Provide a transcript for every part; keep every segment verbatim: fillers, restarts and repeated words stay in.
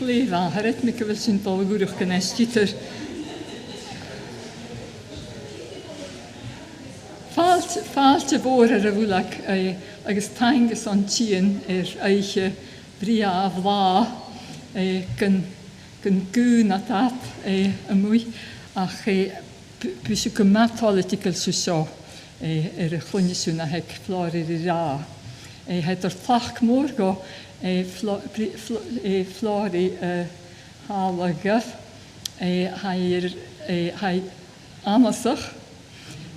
Glè mhath, tha mi a' creidsinn gu bheil sinn a' dol a dh'fhuireach gu nise. Fàilte, fàilte mhòr air a' mhullach, eh, agus taing airson tighinn air oidhche bhrèagha bhlàth, eh, gun, gun ghaoth nad fhad, eh, a-muigh, ach, eh, b-, bidh sibh gu math toilichte gu bheil sibh seo, eh, air a' chloinn seo na th' aig Flòraidh ri ràdh. Eh, tha e air tlachd mòr dhomh, eh, Flò-, Bri-, Flò-, eh, Flòraidh, eh, a thàladh, eh, tha i, eh, tha i annasach,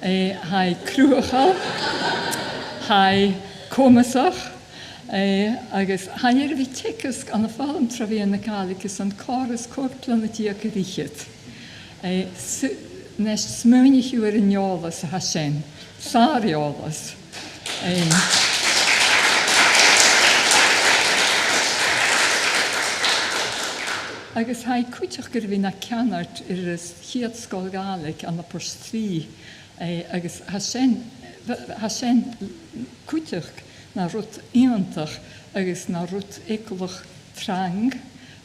eh, tha i cruthachail, tha i comasach, eh, agus tha i air a bhith a' teagasg ann am foghlam tro mheadhan na Gàidhlig airson còrr is còig bliadhna deug air fhichead. Eh, s-, a-nis, smaoinich thu air an eòlas a tha sin. Sàr-eòlas. Em, agus tha i cuideachd air a bhith na ceannard air a' chiad sgoil Ghàidhlig ann am Port Rìgh, eh, agus tha sin, tha sin cuideachd na rud iongantach agus na rud eagalach trang,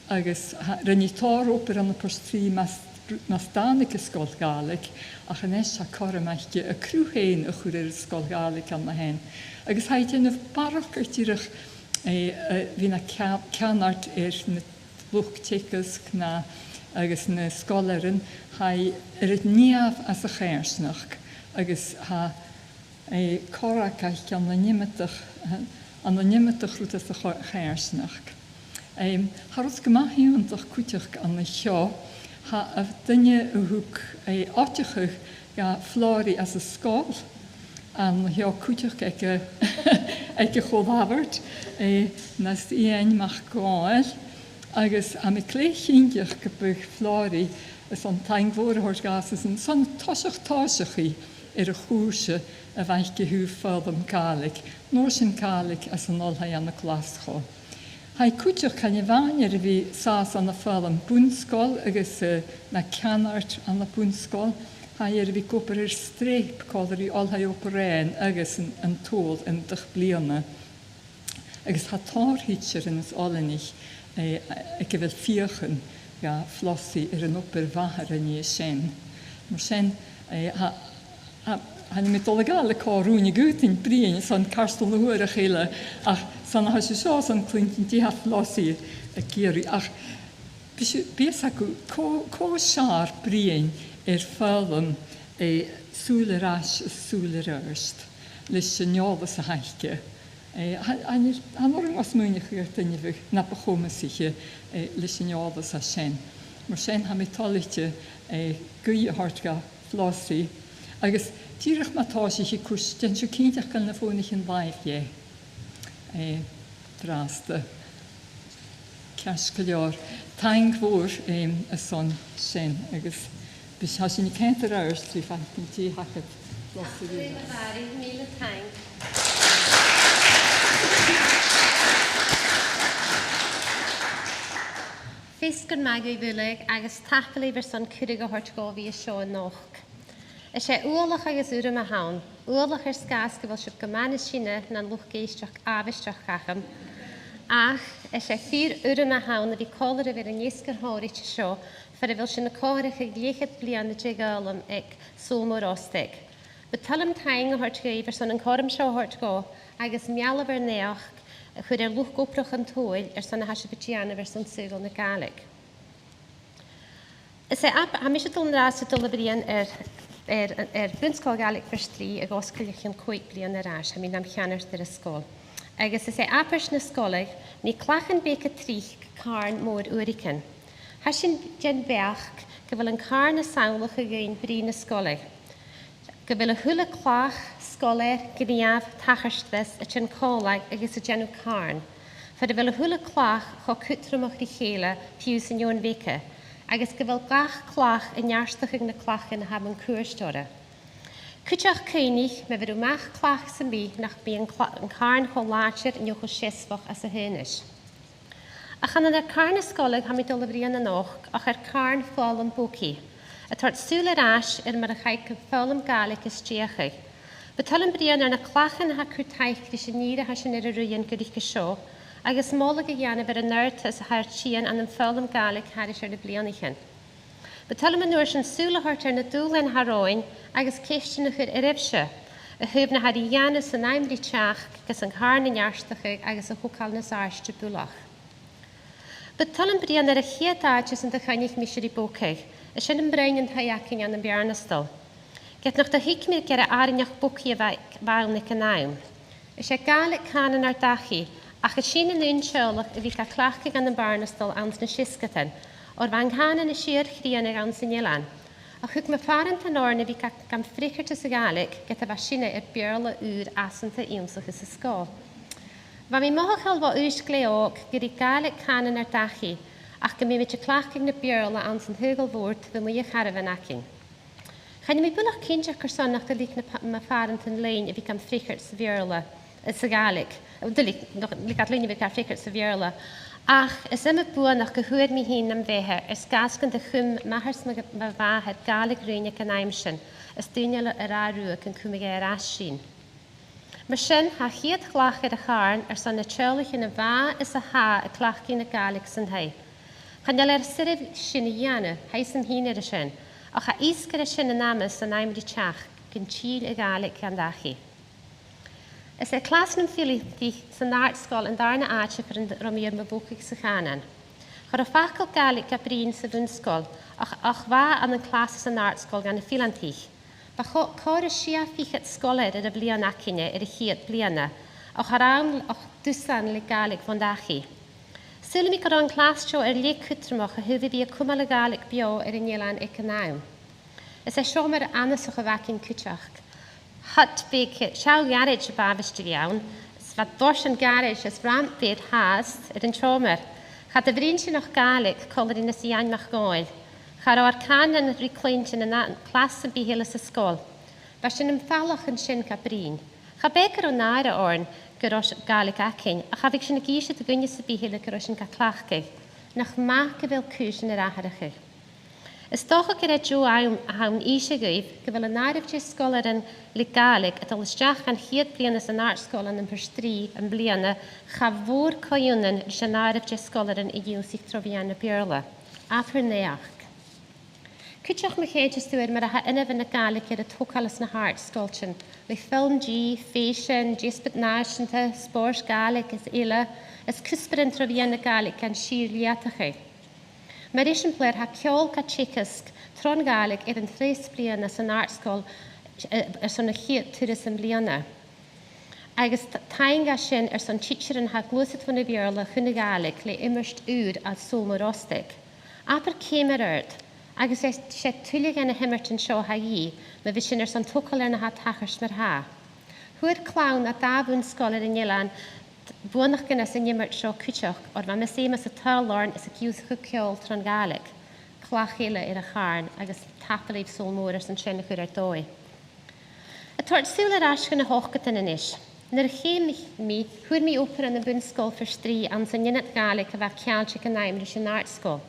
agus tha, rinn i tòrr obair ann am Port Rìgh mus, mus tàinig an sgoil Ghàidhlig, ach a-nis tha cothrom aice a cruth fhèin a chur air an sgoil Ghàidhlig ann a shin. Agus tha i a' dèanamh barrachd air dìreach, eh, eh, bhith na cea-, ceannard air na luchd-teagaisg na, agus na sgoilearan, tha i air a nèamh anns a' choimhearsnachd, agus tha, eh, corrag aice ann an iomadach, eh, ann an iomadach rud anns a' cho-, choimhearsnachd. Em, tha rud gu math iongantach cuideachd an seo, tha a' duine a thug, eh, oideachadh dha Flòraidh anns an sgoil, an seo cuideachd aig a', aig a' cho-labhairt, eh, an Iain MacDhòmhnaill, agus tha mi glè chinnteach gum biodh Flòraidh airson taing mhòr a thoirt dhàsan airson toiseach tòiseachaidh air a' chùrsa a bh' aice a thaobh foghlam Gàidhlig, an uair sin Gàidhlig anns an oilthigh ann an Glaschu. Tha i cuideachd, chan e a-mhàin air a bhith sàs ann am foghlam bun-sgoil agus, eh, na ceannard ann am bun-sgoil, tha i air a bhith ag obair air streap còmhla ri Oilthigh Obar Dheathain agus an, an t-Sabhal an t-seachdain-sa. Agus tha tòrr thidsearan is oileanaich, eh, aig a bheil fiachan dha Flossie air an obair mhath a rinn i an sin. Mar sin, eh, tha, tha, chan eil mi a' dol a ghabhail a' chòmhraidh a' gutainn bruidhinn airson cairteal na h-uarach eile, ach 's ann a tha sibh seo airson cluinntinn dè tha Flossie ag iarraidh. Ach bidh sibh, bidh fhios agaibh cò, cò as fheàrr bruidhinn air foghlam, eh, sùil air ais is sùil air adhart, leis an eòlas a th' aice. Eh, tha, tha, tha an urram a' smaoineachadh air duine a bhiodh na bu chomasaiche, eh, leis an eòlas a tha sin. Mar sin, tha mi toilichte, eh, guth a thoirt dha Flossie. Agus dìreach ma thòisich i a' cur, dèan sibh cinnteach gu bheil na fònaichean làimhe dheth. Eh, an-dràsta. Ceart gu leòr. Taing mhòr, em, airson sin, agus bidh, tha sinn a' coimhead air adhart ri fhaicinn dè th' agad. Tapadh leibh, a Mhàiri, mìle taing. Feasgar math dhuibh uile agus tapadh leibh airson cuireadh a thoirt dhomh a bhith an seo a-nochd. Is e uallach agus urram a th' ann, uallach air sgàth 's gu bheil sibh gu math nas sine na luchd-èisteachd àbhaisteach agam, ach is e fìor urram a th' ann a bhith còmhla ribh air an fheasgar shònraichte seo, far a bheil sinn a' comharrachadh leth-cheud bliadhna de dh'fhoghlam aig Sabhal Mòr Ostaig. Bu toil leam taing a thoirt dhuibh airson an cothrom seo a thoirt dhomh, agus meal-a-naidheachd a chur air luchd-obrach an t-Sabhail airson na tha sibh a' dèanamh airson saoghal na Gàidhlig. Is e ab-, tha mise a' dol an-dràsta a' dol a bhruidhinn air, air, air Bun-sgoil Ghàidhlig Phort Rìgh a dh'fhosgail o chionn còig bliadhna air ais, tha mi nam cheannard air an sgoil. Agus is e abairt na sgoile, nì clachan beaga tric càrn mòr uaireigin. Tha sinn den bheachd gu bheil an càrn a' samhlachadh dhuinn brìgh na sgoile. Gu bheil a h-uile clach, sgoilear, gnìomh, tachartas a' tighinn còmhla agus a' dèanamh càrn, far a bheil a h-uile clach cho cudromach ri chèile fiù 's an fheadhainn bheaga, agus gu bheil gach clach a' neartachadh na clachan a tha mun cuairt oirre. Cuideachd cuimhnich, ma bheir thu a-mach clach sam bith, nach bi an cla-, an càrn cho làidir no cho seasmhach às a h-aonais. Ach chan ann air càrn na sgoile a tha mi a' dol a bhruidhinn a-nochd, ach air càrn foghlam bogaidh, a' toirt sùil air ais air mar a chaidh foghlam Gàidhlig a stèidheachadh. Bu toil leam bruidhinn air na clachan a tha a' cur taic ris an ìre a tha sinn air a ruighinn gu ruige seo, agus moladh a dhèanamh air an adhartas a tha air tighinn ann am foghlam Gàidhlig thairis air na bliadhnaichean. Bu toil leam an uair sin sùil a thoirt air na dùbhlain a tha romhainn agus ceistean a chur oirbhse, a thaobh na tha ri dhèanamh san àm ri teachd gus an càr a neartachadh agus a thogail nas àirde buileach. Bu toil leam bruidhinn air a' chiad àite san do choinnich mise ri bogadh, is e sin am broinn an taigh againn ann am Beàrnasdal. Ged nach do thuig mi gur e àrainneachd bogaidh a bh' ann aig an àm. Is e Gàidhlig cànan ar dachaigh, ach 's e sin an aon teaghlach a bha ga cleachdadh ann am Beàrnasdal anns na seasgadan, oir bha an cànan a' sìor chrìonadh anns an eilean. Ach thug mo phàrantan oirnn a bhith ga, gam freagairt sa Ghàidhlig, ged a bha sinne air Beurla ùr fhasanta ionnsachadh san sgoil. Bha mi mothachail bho aois glè òg gur e Gàidhlig cànan ar dachaigh, ach gum biodh mi a' cleachdadh na Beurla anns an t-saoghal mhòr taobh a-muigh a' charabhain againn. Chan eil mi buileach cinnteach carson nach do leig na p-, mo phàrantan leinn a bhith gam freagairt sa Bheurla, eh, sa Ghàidhlig. Eh, do leig, nach, leig iad leinn a bhith gam freagairt sa Bheurla. Ach is iomadh buannachd a fhuair mi fhìn nam bheatha air sgàth 's gun do chùm m' athair 's mo, mo mhàthair Gàidhlig rinn aig an àm sin, is daoine eile a ràdh riutha gun cumadh e air ais sinn. Mar sin, tha a' chiad chlach air a' chàrn airson na teaghlaichean a bha is a tha a' cleachdadh na Gàidhlig san taigh. Chan eil e air soirbh sin a dhèanamh, tha fhios agam fhìn air a sin, ach tha fhios gur e sin an amas san àm ri teachd, gun till a' Ghàidhlig dhan dachaigh. Is e clas nam fileantaich san àrd-sgoil an dàrna àite far an robh mi air mo bhogadh sa chànan. Cha robh facal Gàidhlig ga bruidhinn sa bhun-sgoil, ach, ach bha ann an clas san àrd-sgoil dha na fileantaich. Bha cho-, còrr is sia fichead sgoilear air a' bhliadhna againne air a' chiad bliadhna, ach cha robh ann ach dusan le Gàidhlig bhon dachaigh. Saoilidh mi gun robh an clas seo air leth cudromach a thaobh a bhith a' cumail a' Ghàidhlig beò air an eilean aig an àm. Is e seòmar annasach a bh' againn cuideachd. Hut beag, seann gharaids a b' àbhaist a bhith ann, is bha dòrsan garaids is ramp air fhathast air an t-seòmar. Cha do bhruidhinn sinn ach Gàidhlig còmhla ri Nise Iain MacDhòmhnaill. Cha robh ar cànan ri cluinntinn ann an clas sam bith eile sa sgoil. Bha sinn am falach an sin ga bruidhinn. Cha b' e gun robh nàire oirnn gun robh Gàidhlig againn, ach cha bhiodh sinn ag innse do dhuine sam bith eile gun robh sinn ga cleachdadh. Nach math gu bheil cùisean air atharrachadh. Is dòcha gur e deagh àm a th' ann innse dhuibh gu bheil an àireamh de sgoilearan le Gàidhlig a' dol a-steach dhan chiad bhliadhna san àrd-sgoil ann am Port Rìgh am-bliadhna cha mhòr co-ionann ris an àireamh de sgoilearan a dh'ionnsaich tro mheadhan na Beurla. Abair naidheachd. Cuideachd ma thèid sibh air mar a tha inbhe na Gàidhlig air a togail anns na h-àrd-sgoiltean, le FilmG, fèisean, deasbad nàiseanta, spòrs Gàidhlig is eile, is cuspairean tro mheadhan na Gàidhlig gan sìor leudachadh. Mar eisimpleir, tha ceòl ga teagasg tron Ghàidhlig air an treas bliadhna san àrd-sgoil, eh, airson a' chiad turas am-bliadhna. Agus t-, taing dha sin airson tidsearan a tha a' gluasad bhon a' Bheurla chun na Gàidhlig le iomairt ùr à Sabhal Mòr Ostaig. Abair ciamar air adhart, agus 's e, 's e tuilleadh dha na h-iomairtean seo a tha a dhìth, ma bhios sinn airson togail air na tha a' tachairt mar-thà. Fhuair clann à dà bhun-sgoil air an eilean buannachd às an iomairt seo cuideachd, oir bha Miss Amos a' tadhal oirnn is ag ionnsachadh ceòl tron Ghàidhlig, clach eile air a' chàrn, agus tapadh leibh Sabhal Mòr airson sin a chur air dòigh. A' toirt sùil air ais gu na h-ochdadan a-nis. Nuair a cheum mi, fhuair mi obair ann am Bun-sgoil Phort Rìgh anns an ionad Ghàidhlig a bha ceangailte aig an àm ris an àrd-sgoil.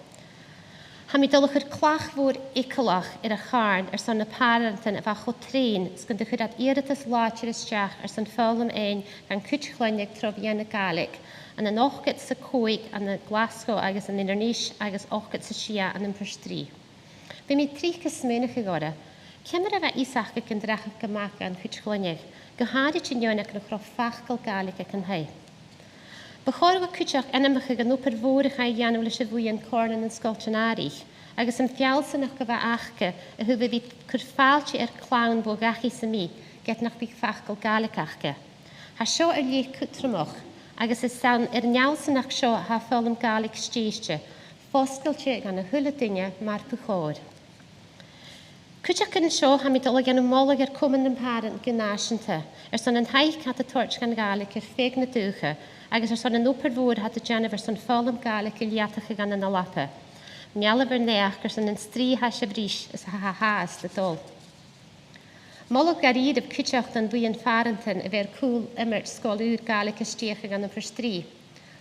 Tha mi a' dol a chur clach mhòr eagalach air a' chàrn airson na pàrantan a bha cho treun 's gun do chuir iad iarrtas làidir a-steach airson foghlam fhaighinn dhan cuid chloinne tro mheadhan na Gàidhlig, ann an ochdad 's a còig ann an Glaschu agus ann an Inbhir Nis agus ochdad 's a sia ann am Port Rìgh. Bha mi tric a' smaoineachadh orra, ciamar a bha fios aca gun deach gu math dhan cuid chloinne, gu h-àraid an fheadhainn aig nach robh facal Gàidhlig aig an taigh. Bu chòir dhomh cuideachd ainmeachadh an obair mhòr a chaidh a dhèanamh leis a' bhuidheann Comhairle nan Sgoiltean Àraich, agus am feallsanachd a bh' aca a thaobh a bhith a' cur fàilte air clann bho dhachaigh sam bith, ged nach biodh facal Gàidhlig aca. Tha seo air leth cudromach, agus 's ann air an fheallsanachd seo a tha foghlam Gàidhlig stèidhichte, fosgailte dhan a h-uile duine mar bu chòir. Cuideachd an seo, tha mi a' dol a dhèanamh moladh air Comann nam Pàrant gu nàiseanta, airson an taic a tha iad a' toirt dhan Ghàidhlig air feadh na dùthcha, agus airson an obair mhòr a tha iad a' dèanamh airson foghlam Gàidhlig a leudachadh ann an Alba. Meal a bhur naidheachd airson an strì a tha sibh ris is a tha fhathast a' dol. Moladh dha-rìribh cuideachd don bhuidheann phàrantan a bha air cùl iomairt sgoil ùr Gàidhlig a stèidheachadh ann am Port Rìgh.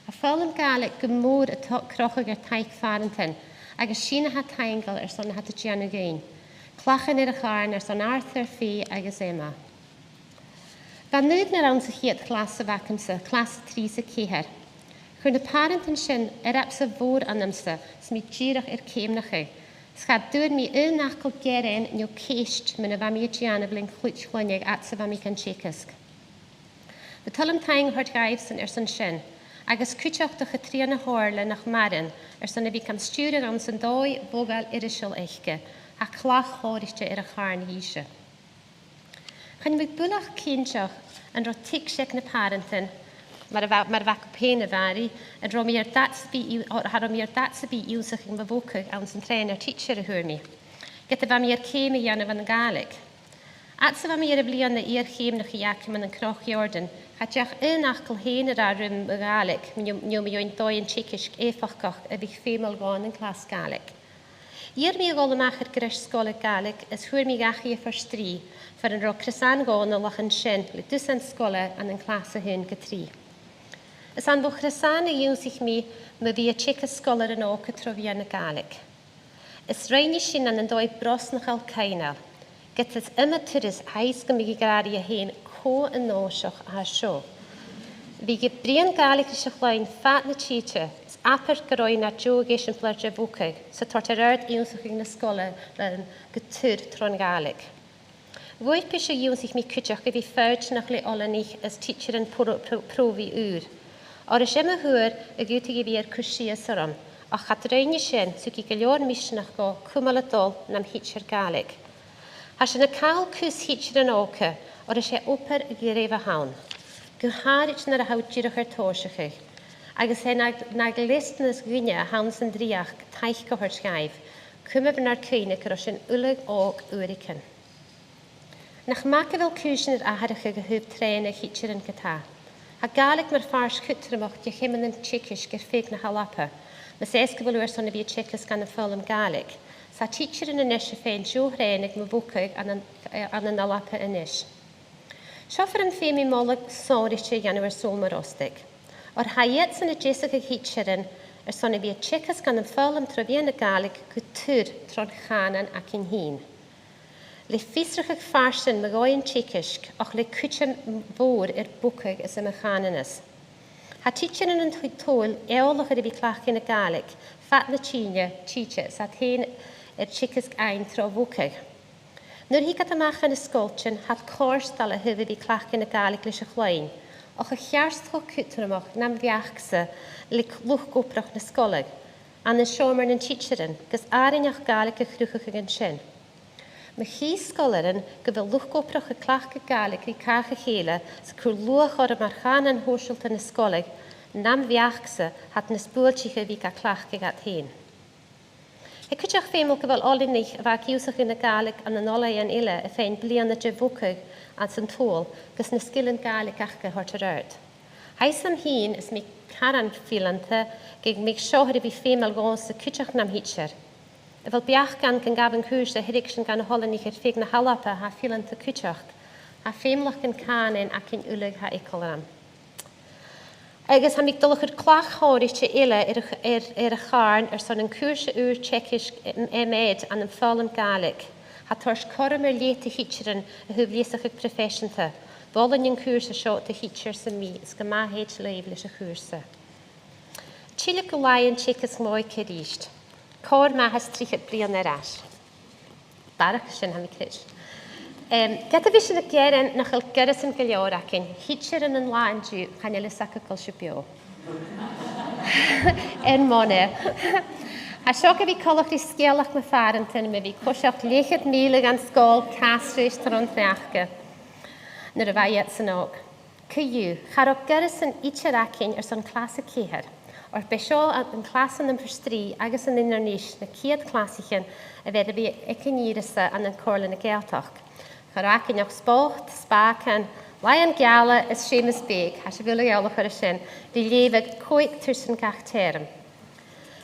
Tha foghlam Gàidhlig gu mòr a' to-, crochadh air taic phàrantan, agus 's sinn a tha taingeil airson na tha iad a' dèanamh dhuinn. Clachan air a' chàrn airson Arthur, Faye agus Emma. Bha naoimh nur ann sa chiad chlas a bh' agamsa, clas a trì 's a ceithir. Chuir na pàrantan sin earbsa mhòr annamsa, 's mi dìreach air ceumnachadh. 'S cha d' fhuair mi aon fhacal gearain no ceist mun a bha mi a' dèanamh len cluich chloinne fhad 's a bha mi gan teagasg. Bu toil leam taing a thoirt dhaibhsan airson sin, agus cuideachd do Chatrìona Shomhairle nach maireann airson a bhith gam stiùireadh anns an dòigh mhodhail iriosal aice, tha clach shònraichte air a' chàrn dhìse. Chan eil mi buileach cinnteach an robh tuigse aig na pàrantan, mar a bha, mar a bha Capain a Mhàiri, an robh mi air dad sam bith ion-, an robh mi air dad sam bith ionnsachadh mu mhogaidh anns an trèanadh tidsear a fhuair mi, ged a bha mi air ceum a dhèanamh ann an Gàidhlig. Fhad 's a bha mi air a' bhliadhna iar-cheumnachaidh agam ann an Cnoc Iòrdain, cha deach aon fhacal fhèin a ràdh rium mu Ghàidhlig, no, no mu dheidhinn dòighean teagaisg èifeachdach a bhiodh feumail dhomh ann an clas Gàidhlig. Dh'iarr mi a dhol a-mach air greis sgoile Gàidhlig is fhuair mi dhachaigh air Phort Rìgh, far an robh Crosan Dhòmhnallach an sin le dusan sgoilear ann an clas a h-aon gu trì. Is ann bho Chrosan a dh'ionnsaich mi mu bhith a' teagasg sgoilearan òga tro mheadhan na Gàidhlig. Is rinn mi sin ann an dòigh brosnachail coibhneil, ged is iomadh turas a tha fhios agam gu bheil mi ag ràdh rium fhèin cò an nòiseach a tha seo. Bhiodh e a' bruidhinn Gàidhlig ris a' chloinn fad na tìde, is abairt gun robh e na deagh eisimpleir de mhogaidh, 's a' toirt air àrd ionnsachadh na sgoile leinn gu tur tron Ghàidhlig. Bhuaipese dh'ionnsaich mi cuideachd a bhith foighidneach le oileanaich is tidsearan pro-, pro-, pròbhaidh ùr. Oir 's iomadh uair a dh'fhaodadh a bhith air cur sìos orm, ach cha do rinn e sin, 's thug e gu leòr misneachd dhomh cumail a' dol nam thidsear Gàidhlig. Tha sinn a' call cus thidsearan òga, oir 's e obair ghnìomhach a th' ann, gu h-àraid nuair a tha thu dìreach air tòiseachadh. Agus 's e na, na dleastanas dhuinne a th' anns an dreuchd taic a thoirt dhaibh, cuimhnich nar cuimhne gun robh sinn uile òg uaireigin. Nach math gu bheil cùisean air atharrachadh a thaobh trèanadh thidsearan ge-tà. Tha Gàidhlig mar phàirt chudromach de cheumannan teagaisg air feadh na h-Alba, mas e 's gu bheil thu airson a bhith a' teagasg ann am foghlam Gàidhlig. 'S tha tidsearan a-nis a' faighinn deagh thrèanadh mu mhogaidh ann an, eh, ann an Alba a-nis. Seo far am feum mi moladh sònraichte a dhèanamh air Sabhal Mòr Ostaig. Oir tha iadsan a' deasachadh thidsearan airson a bhith a' teagasg ann am foghlam tro mheadhan na Gàidhlig gu tur tron chànan againn fhìn. Le fiosrachadh farsaing mu dhòighean teagaisg, ach le cuideam mhòr air bogadh is air mo chànanas. Tha tidsearan an t-, tobhal eòlach air a bhith a' cleachdadh na Gàidhlig fad na tìde, tìde, 's iad fhèin air teagasg fhaighinn tro bhogadh. Nuair a thig iad a-mach dha na sgoiltean, tha iad cofhurtail a thaobh a bhith a' cleachdadh na Gàidhlig leis a' chloinn, ach a cheart cho cudromach nam bheachd-sa le luchd-obrach na sgoile, ann an seòmar nan tidsearan, gus àrainneachd Gàidhlig a chruthachadh an sin. Ma chì sgoilearan gu bheil luchd-obrach a' cleachdadh Gàidhlig ri càch a chèile 's a' cur luach oirre mar chànan shòisealta na sgoile, nam bheachd-sa, tha iad nas buailtiche a bhith ga cleachdadh iad fhèin. Tha e cuideachd feumail gu bheil oileanaich a bha ag ionnsachadh na Gàidhlig ann an oilthighean eile a' faighinn bliadhna de bhogadh anns an t-Sabhal gus na sgilean Gàidhlig aca a thoirt air àrd. Tha fhios agam fhìn, is mi caran fileanta, gum biodh seo air a bhith feumail dhòmhsa cuideachd nam thidsear. A bheil beachd ann gun gabh an cùrsa a thilgeas sinn dha na h-oileanaich air feadh na h-Alba a tha fileanta cuideachd? Tha feumalachdan cànain againn uile a tha eagalach orm. Agus tha mi a' dol a chur clach shònraichte eile air a ch-, air, air a' chàrn airson an cùrsa ùr teagaisg M-, M.Ed ann am foghlam Gàidhlig. Tha e a' toirt cothrom air leth de thidsearan a thaobh leasachadh proifeiseanta. Mholainn an cùrsa seo do thidsear sam bith, is gu math thèid leibh leis a' chùrsa. Tilleadh gu làithean teagaisg m' òige a-rithist. Còrr math is trithead bliadhna air ais. Barrachd air sin, tha mi a' creids'. Em, ged a bhios sinn a' gearan nach eil goireasan gu leòr againn, thidsearan an latha an-diugh, chan eil fhios aca gu bheil sibh beò. Air m' onair. Tha seo gu bhith coltach ri sgeulachd mo phàrantan, mu bhith a' coiseachd leth-cheud mìle dhan sgoil casruisgte tron t-sneachda nuair a bha iadsan òg. Co-dhiù, cha robh goireasan idir againn airson clas a ceithir, oir b' e seo an, an clas ann am Port Rìgh agus ann an Inbhir Nis na ciad chlasaichean a bha air a bhith aig an ìre-sa ann an Comhairle na Gàidhealtachd. Cha robh againn ach Spot, Spàgan, Làithean Geala is Seumas Beag, tha sibh uile eòlach air sin, ri leughadh còig tursan gach teirm.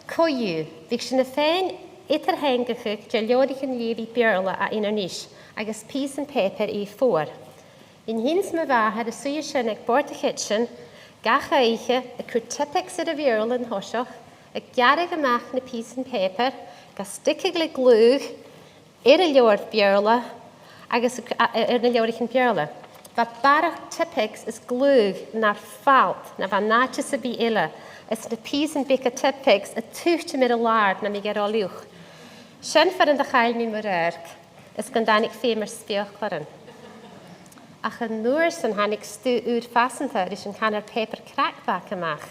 Co-dhiù, bhiodh sinn a' faighinn eadar-theangachadh de leabhraichean leughaidh Beurla à Inbhir Nis agus pìosan pàipeir A four. Bhithinn fhìn 's mo mhàthair a' suidhe sin aig bòrd a' chidsin gach oidhche a' cur Tippex air a' Bheurla an toiseach, a' gearradh a-mach na pìosan pàipeir, ga stiogadh le glaodh air an leabhar Beurla agus a, a, air na leabhraichean Beurla. Bha barrachd Tippex is glaodh nar falt na bha an àite sam bith eile, is na pìosan beaga Tippex a' tuiteam air an làr nam biodh e ro fhliuch. Sin far an do chaill mi mo radharc, is gun tàinig feum air speuclairean. Ach an uair sin thàinig stuth ùr fasanta ris an canar pàipear crack-back a-mach.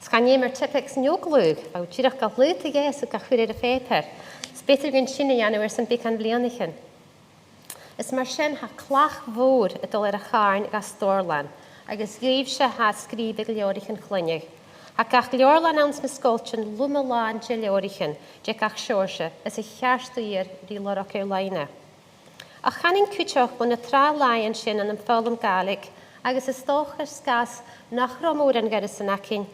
Is chan fheum air Tippex no glaodh, bha thu dìreach ga shlaodadh dheth 's ga chur air a' phàipear. Is b' fheudar dhuinn sin a dhèanamh airson beagan bhliadhnaichean. Is mar sin, tha clach mhòr a' dol air a' chàrn dha Stòrlann, agus dhaibhsan a tha a' sgrìobhadh leabhraichean chloinne. Tha gach leabharlann anns na sgoiltean loma-làn de leabhraichean de gach seòrsa, is a cheart uiread ri lorg air-loidhne. Ach chanainn cuideachd bho na tràth-làithean sin ann am foghlam Gàidhlig, agus is dòcha air sgàth 's nach robh mòran ghoireasan againn,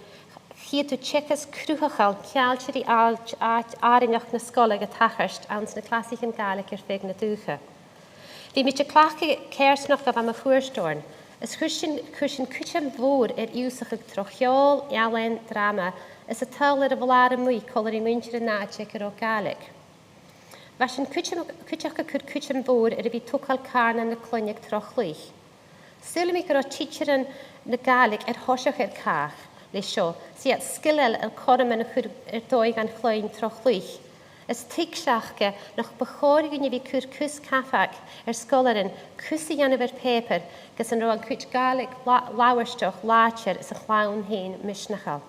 chitheadh tu teagasg cruthachail ceangailte ri àit-, àit-, àrainneachd na sgoile a' tachairt anns na clasaichean Gàidhlig air feadh na dùthcha. Bha mi a' cleachdadh coimhearsnachd a bha mun cuairt oirnn, is chuir sin, chuir sin cuideam mhòr air ionnsachadh tro cheòl, ealain, dràma, is a' tadhal air a' bhlàr a-muigh còmhla ri muinntir an àite aig an robh Gàidhlig. Bha sin cuideam-, cuideachd a' cur cuideam mhòr air a bhith a' togail càrnan na cloinne tro chluich. Saoilidh mi gun robh tidsearan na Gàidhlig air thoiseach air càch leis seo, 's iad sgileil air cothroman a chur air dòigh dhan chloinn tro chluich. Is tuigse aca nach bu chòir dhuinn a bhith a' cur cus cabhaig air sgoilearan cus a dhèanamh air pàipear gus an robh an cuid Gàidhlig la-, labhairteach làidir is a' chlann fhèin misneachail.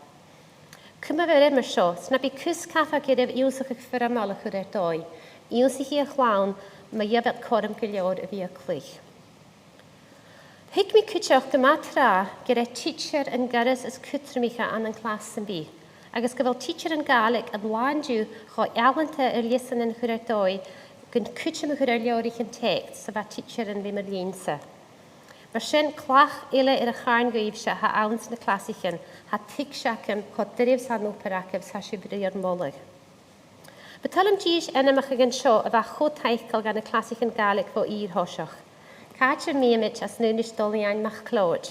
Cumaibh air mar seo, 's nam biodh cus cabhaig oirbh ionnsachadh foirmeil a chur air dòigh, ionnsaich a' chlann ma gheibh iad cothrom gu leòr a bhith a' cluich. Thuig mi cuideachd gu math tràth gur e tidsear an goireas as cudromaiche ann an clas sam bith, agus gu bheil tidsearan Gàidhlig an là an-diugh cho ealanta air leasanan a chur air dòigh gun cuideam a chur air leabhraichean teacsa 's a bha tidsearan bho mo linn-sa. Mar sin, clach eile air a' chàrn dhuibhse a tha anns na clasaichean, tha tuigse agam cho doirbh 's a tha an obair agaibh 's tha sibh ri ur moladh. Bu toil leam dithis ainmeachadh an seo a bha cho taiceil dha na clasaichean Gàidhlig bho fhìor thoiseach. Càit am bitheamaid às aonais Dòmhnall Iain MacLeòid,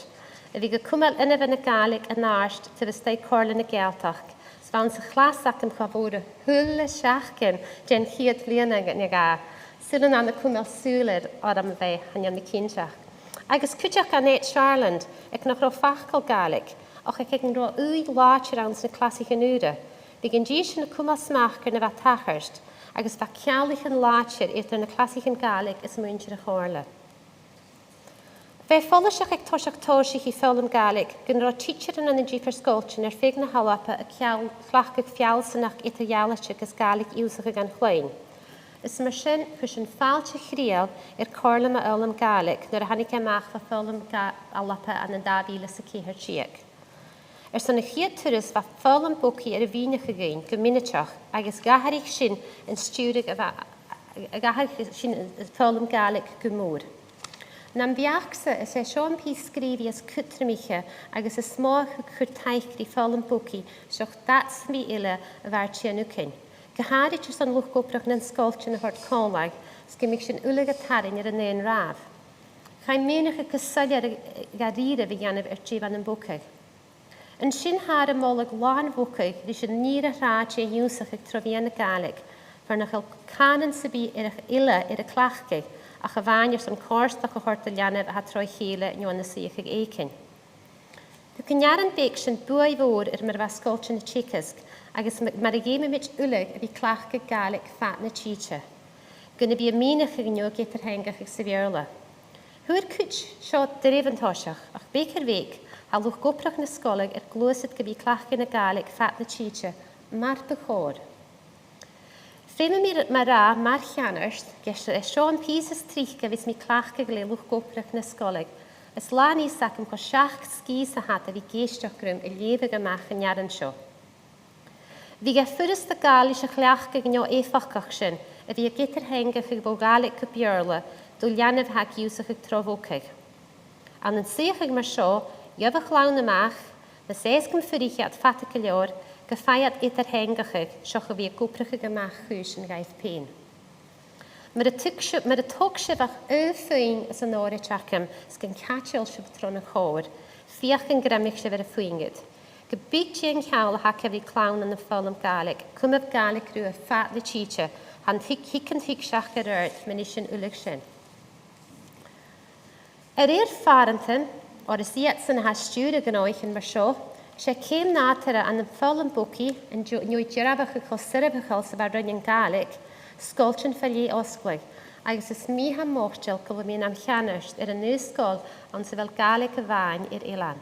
a bhiodh a' cumail inbhe na Gàidhlig an-àirde taobh a-staigh Comhairle na Gàidhealtachd, 's bha anns a' chlas agam cha mhòr a h-uile seachdain den chiad bhliadhna no dhà, saoil an ann a' cumail sùil air orm a bhith, chan eil mi cinnteach. Agus cuideachd Annette Sharland, aig nach robh facal Gàidhlig, ach aig an robh ùidh làidir anns na clasaichean ùra, bhiodh an dithis sin a' cumail smachd air na bha a' tachairt, agus bha ceanglaichean làidir eadar na clasaichean Gàidhlig is muinntir a' chomhairle. Bha e follaiseach aig toiseach tòiseachaidh foghlam Gàidhlig gun robh tidsearan ann an diofar sgoiltean air feadh na h-Alba a' ceal-, cleachdadh feallsanachd eadar-dhealaichte gus Gàidhlig ionnsachadh dhan chloinn. Is mar sin, chuir sin fàilte chridheil air Comhairle mu Fhoghlam Gàidhlig nuair a thàinig e a-mach bho Fhoghlam Ga-, Alba ann an dà mhìle 's a ceithir deug. Airson a' chiad turas bha foghlam bogaidh air a mhìneachadh dhuinn gu mionaideach agus dh'atharraich sin an stiùireadh a bha, dh'atharraich sin an foghlam Gàidhlig gu mòr. Nam bheachd-sa, is e seo am pìos sgrìobhaidh as cudromaiche agus as motha a thug cur taic ri foghlam bogaidh seach dad sam bith eile a bha air tighinn thugainn. Gu h-àraid airson luchd-obrach nan sgoiltean a thoirt còmhla, 's gum biodh sinn uile a' tarraing air an aon ràmh. Chaidh mìneachadh gu soilleir dha-rìribh a dhèanamh air dè bha nam bogadh. An sin thathar a' moladh làn-bhogadh ris an ìre thràth de dh'ionnsachadh tro mheadhan na Gàidhlig, far nach eil cànan sam bith air a, eile air a cleachdadh ach a-mhàin airson comhartachd a thoirt do leanabh a tha troimh-a-chèile no ann an suidheachadh èiginn. Thug an earrann bheag sin buaidh mhòr air mar a bha sgoiltean a' teagasg agus m-, mar a dh'fheumamaid uile a bhith a' cleachdadh Gàidhlig fad na tìde, gun a bhith a' mìneachadh no ag eadar-theangachadh sa Bheurla. Fhuair cuid seo doirbh an toiseach, ach beag air bheag, tha luchd-obrach na sgoile air gluasad gu bhith a' cleachdadh na Gàidhlig fad na tìde mar bu chòir. Feumaidh mi r-, mo ràdh mar cheannard, gur e seo am pìos as trice a bhios mi a' cleachdadh le luchd-obrach na sgoile, is làn fhios agam cho seachd sgìth 's a tha iad a bhith ag èisteachd rium a' leughadh a-mach an earrainn seo. Bhiodh e furasta Gàidhlig a chleachdadh neo-èifeachdach sin, a bhith ag eadar-theangachadh bho Ghàidhlig gu Beurla do leanabh a tha ag ionnsachadh tro bhogadh. Ann an suidheachadh mar seo, gheibh a' chlann a-mach, mas e 's gum fuirich iad fada gu leòr, gum faigh iad eadar-theangachadh seach a bhith ag obrachadh a-mach chùisean dhaibh pèin. Mura tuig si-, mura tog sibh ach aon phuing às an òraid agam 's gun caidil sibh tron a' chòrr, feuch an greimeadh sibh air a' phuing ud. Ge bith dè an ceangal a th' agaibh ri clann ann am foghlam Gàidhlig, cumaibh Gàidhlig riutha fad na tìde, tha an tuig-, thig an tuigse aca air adhart, ma nì sinn uile sin. A rèir phàrantan, oir is iadsan a tha a' stiùireadh gnothaichean mar seo, 's e ceum nàdarra ann am foghlam bogaidh an deo-, an dèidh dearbhachadh cho soirbheachail 's a bha roinn na Gàidhlig, sgoiltean fa leth fhosgladh, agus is mi a tha moiteil gu bheil mi nam cheannard air an aon sgoil anns a bheil Gàidhlig a-mhàin air eilean.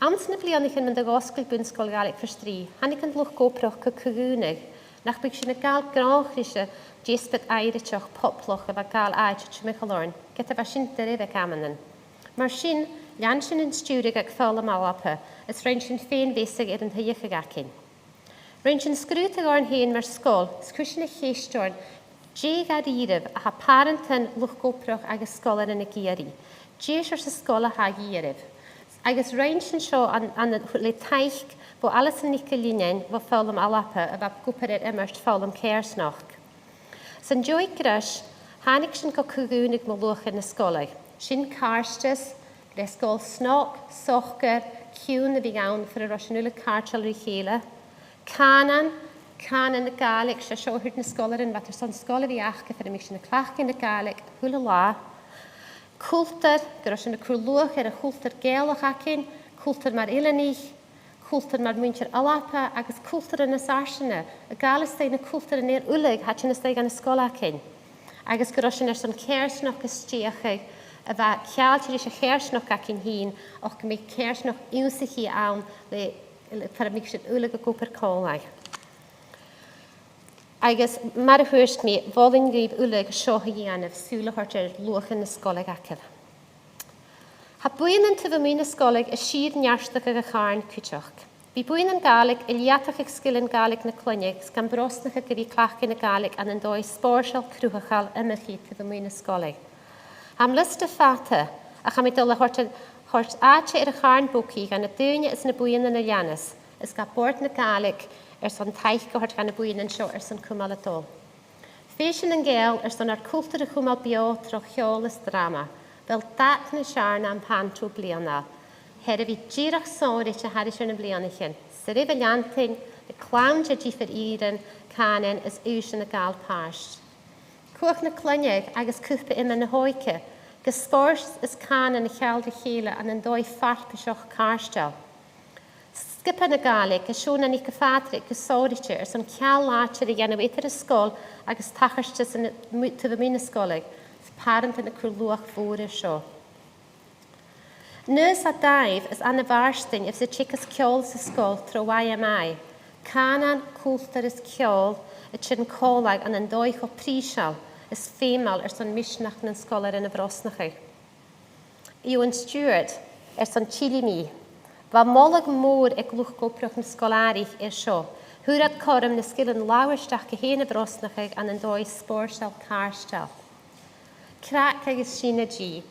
Anns na bliadhnaichean mun do dh'fhosgail Bun-sgoil Ghàidhlig Phort Rìgh, thàinig an luchd-obrach gu, gu cumhachd nach biodh sinn a' gabhail gnothach ris an deasbad àraidh phoblach a bha a' gabhail àite timcheall oirnn, ged a bha sin doirbh aig amannan. Mar sin, lean sinn an stiùireadh aig foghlam Alba, is rinn sinn fèin-mheasadh air an t-suidheachadh againn. Rinn sinn sgrùdadh oirnn fhèin mar sgoil, is chuir sinn a' cheist oirnn, dè dha-rìribh a tha pàrantan, luchd-obrach agus sgoilearan ag iarraidh? Dè seòrsa sgoil a tha a dhìth oirbh? Agus rinn sinn seo an, an, le taic bho Alison NicIllFhinnein bho Foghlam Alba a bha ag obair air iomairt foghlam coimhearsnachd. San dòigh greis, thàinig sinn gu co-dhùnadh mu luachan na sgoile. Sin càirdeas, le sgoil snog, socair, ciùin a bhith ann far an robh sinn uile càirdeil ri chèile. Cànan, cànan na Gàidhlig, 's e seo a thuirt na sgoilearan, bha iad airson sgoil a bhith aca far am biodh sinn a' cleachdadh na Gàidhlig a h-uile latha. Cultar, gun robh sinn a' cur luach air a' chultar Gàidhealach againn, cultar mar eileanaich, cultar mar mhuinntir Alba agus cultaran nas fharsainge, a' gabhail a-steach na cultaran eile uile a tha a' tighinn a-steach dhan sgoil againn. Agus gun robh sinn airson coimhearsnachd a stèidheachadh a bha ceangailte ris a' choimhearsnachd againn fhìn, ach gum biodh coimhearsnachd ionnsachaidh ann le, le, far am biodh sinn uile ag obair còmhla. Agus mar a thuirt mi, mholainn dhuibh uile seo a dhèanamh, sùil a thoirt air luachan na sgoile agaibh. Tha buidhnean taobh a-muigh na sgoile a' sìor neartachadh a' chàrn cuideachd. Bidh buidhnean Gàidhlig a' leudachadh sgilean Gàidhlig na cloinne, 's gam brosnachadh gu bhith a' cleachdadh na Gàidhlig ann an dòigh spòrsail, cruthachail, iomchaidh taobh a-muigh na sgoile. Tha am liosta fada, ach tha mi a' dol a thoirt, thoirt àite air a' chàrn bogaidh dha na daoine is na buidhnean a leanas, is dha Bòrd na Gàidhlig airson taic a thoirt dha na buidhnean seo airson cumail a' dol. Fèisean nan Gàidheal airson ar cultar a chumail beò tro cheòl is dràma, a bheil Dad nas Fheàrr na am Panto bliadhna. Tha e air a bhith dìreach sònraichte thairis air na bliadhnaichean, 's e air a bhith a' leantainn le clann de dhiofar ìrean, cànain is aoisean a' gabhail pàirt. Cuach na cloinne agus cupa iomain na h-òige, gus spòrs is cànan a cheangal ri chèile ann an dòigh farpaiseach càirdeil. Sgioba na Gàidhlig, a' seinn an Nic a' Phàdraig gu sònraichte airson ceangal làidir a dhèanamh eadar an sgoil agus tachartasan mu-, taobh a-muigh na sgoile, is pàrantan a' cur luach mhòr air seo. Aon nì as fheàrr is as miosa a bhios a' teagasg ceòl sa sgoil tro Y M I, cànan, cultar is ceòl a' tighinn còmhla ann an dòigh cho prìseil is feumail airson misneachd nan sgoilearan a bhrosnachadh. Eòghann Stiùbhart airson Tillidh Mi. Bha moladh mòr aig luchd-obrach na sgoil-àraich air seo. Fhuair iad cothrom na sgilean labhairt aca fhèin a bhrosnachadh ann an dòigh spòrsail càirdeil. Craic agus sìneadh.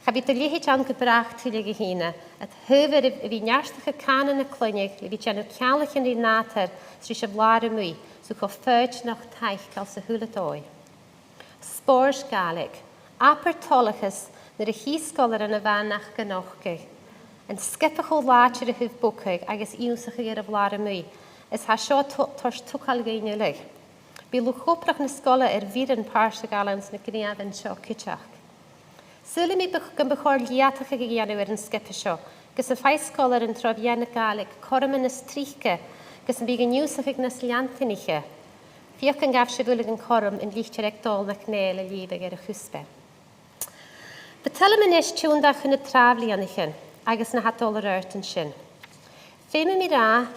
Cha bhi do leithid ann gu bràth tuilleadh a shìneadh, a thaobh air a bhith a' neartachadh cànan na cloinne le bhith a' dèanamh ceanglaichean ri nàdar 's ri a' bhlàr a-muigh, 's cho foighidneach taiceil 's a h-uile dòigh. Spòrs Gàidhlig. Abair toileachas nuair a chì sgoilearan a' bhan aca a' nochdadh. An sgioba cho làidir a thaobh bogadh agus ionnsachadh air a' bhlàr a-muigh, is tha seo to-, toirt togail dhuinn uile. Bidh luchd-obrach na sgoile air bhioran pàirt a ghabhail anns na gnìomhan seo cuideachd. Saoilidh mi bu-, gum bu chòir leudachadh a dhèanamh air an sgioba seo, gus am faigh sgoilearan tro mheadhan na Gàidhlig cothroman nas trice, gus am biodh an ionnsachadh nas leantainniche. Feuch an gabh sibh uile an cothrom an litir aig Dòmhnall MacNèill a leughadh air a' chuspair. Bu toil leam a-nis tionndadh chun nan tràth-bhliadhnaichean agus na tha dol air adhart an sin. Feumaidh mi ràdh,